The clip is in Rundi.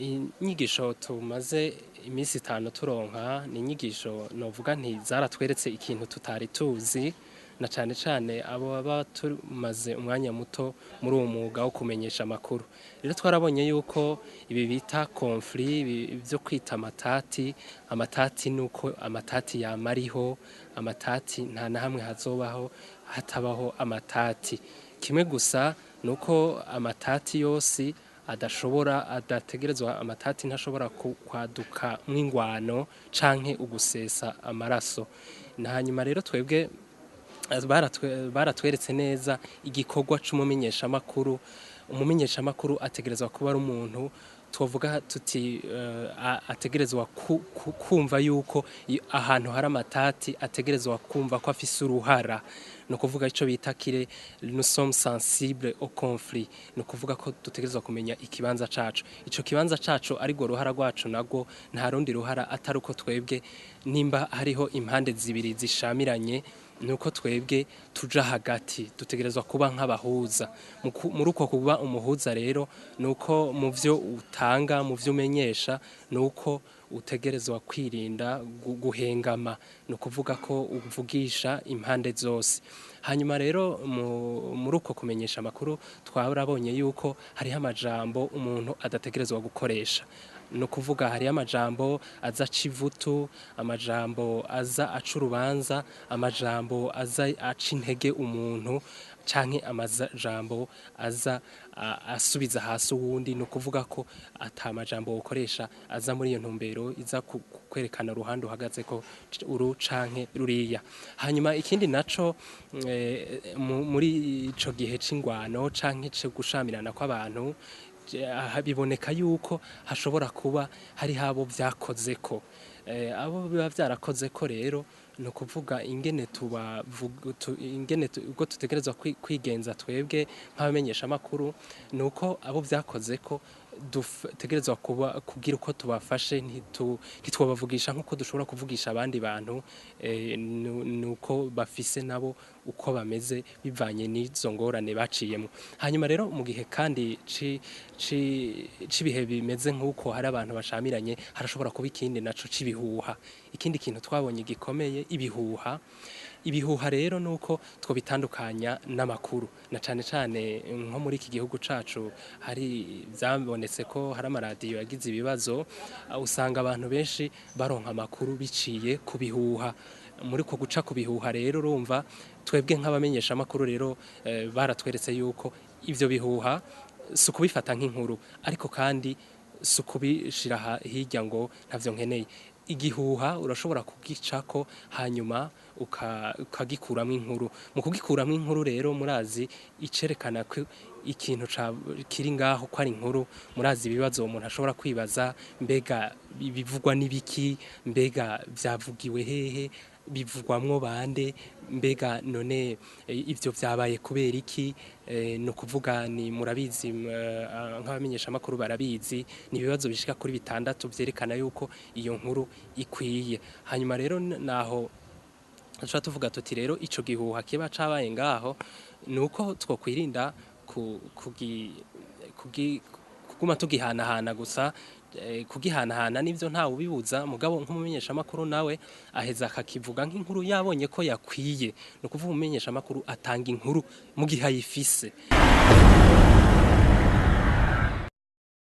Inyigisho tumaze iminsi 5 turonka ni inyigisho novuga nti zaratweretse ikintu tutari tuzi, na cane cane abo baba tumaze umwanya muto muri uwo mwuga wo kumenyesha amakuru. Rero twarabonye yuko ibi bita conflit, byo kwita amatati, amatati nuko amatati yamariho, amatati nta na hamwe hazobaho hatabaho amatati. Kimwe gusa nuko amatati yose adashobora, adategerezwa, amatati ntashobora kwaduka mw'ingwano canke ugusesa amaraso. Na hanyuma rero twebwe baratweretse neza igikorwa c'umumenyeshamakuru. Umumenyeshamakuru ategerezwa kuba ari umuntu twovuga tuti ategerezwa kumva yuko ahantu hari amatati ategerezwa kumva ko afise uruhara. Ni ukuvuga ico bita kire nous sommes sensibles au conflit, ni ukuvuga ko dutegerezwa kumenya ikibanza cacu. Ico kibanza cacu ariko ruhara rwacu nago nta rundi ruhara atari uko twebwe nimba hariho impande zibiri zishamiranye nuko twebwe tuja hagati, dutegerezwa kuba nk'abahuza. Muri uko kuba umuhuza rero nuko mu vyo utanga, mu vyo umenyesha, nuko utegerezwa kwirinda guhengama, ni ukuvuga ko uvugisha impande zose. Hanyuma rero muri uko kumenyesha amakuru twarabonye yuko hariho amajambo umuntu adategerezwa gukoresha. Ni ukuvuga hariho amajambo aza aca ivutu, amajambo aza aca urubanza, amajambo aza aca intege umuntu, canke amajambo aza asubiza hasi uwundi. Ni ukuvuga ko ata majambo ukoresha aza muri iyo ntumbero iza kwerekana uruhande uhagaze ko uru canke ruriya. Hanyuma ikindi naco muri ico gihe c'ingwano canke co gushamirana kw'abantu, biboneka yuko hashobora kuba hari habo vyakozeko. Abo biba vyarakozeko rero ni ukuvuga ingene ingene ubwo tutegerezwa kwigenza twebwe nk'abamenyesha amakuru, ni uko abo vyakozeko dutegerezwa kuba kugira uko tubafashe, ntitwobavugisha nk'uko dushobora kuvugisha abandi bantu, nuko bafise nabo uko bameze bivanye n'izo ngorane baciyemo. Hanyuma rero mu gihe kandi c'ibihe bimeze nk'uko hari abantu bashamiranye, harashobora kuba ikindi naco c'ibihuha. Ikindi kintu twabonye gikomeye, ibihuha. Ibihuha rero nuko twobitandukanya n'amakuru, na cane cane nko muri iki gihugu cacu hari vyabonetse ko hari amaradiyo yagize ibibazo, usanga abantu benshi baronka amakuru biciye ku bihuha. Muri ko guca ku bihuha rero urumva twebwe nk'abamenyesha amakuru rero baratweretse yuko ivyo bihuha si ukubifata nk'inkuru, ariko kandi si ukubishira hirya ngo ntavyo nkeneye. Igihuha urashobora kugicako hanyuma ukagikuramwo inkuru. Mu kugikuramwo inkuru rero murazi icerekana ko ikintu kiri ngaho ko ari inkuru, murazi ibibazo umuntu ashobora kwibaza, mbega bivugwa n'ibiki, mbega vyavugiwe hehe, bivugwamwo bande, mbega none ivyo vyabaye kubera iki? No kuvuga ni murabizi, nk'abamenyesha makuru barabizi, ni ibibazo bishika kuri 6 vyerekana yuko iyo nkuru ikwiye. Hanyuma rero naho tuca tuvuga tuti rero ico gihuha kiba cabaye ngaho nuko twokwirinda kuguma tugihanahana gusa. Kugihanahana nivyo ntawe ubibuza, mugabo nk'umumenyesha makuru nawe aheza akakivuga nk'inkuru yabonye ko yakwiye. No kuvuga umumenyesha makuru atanga inkuru mu gihe ayifise.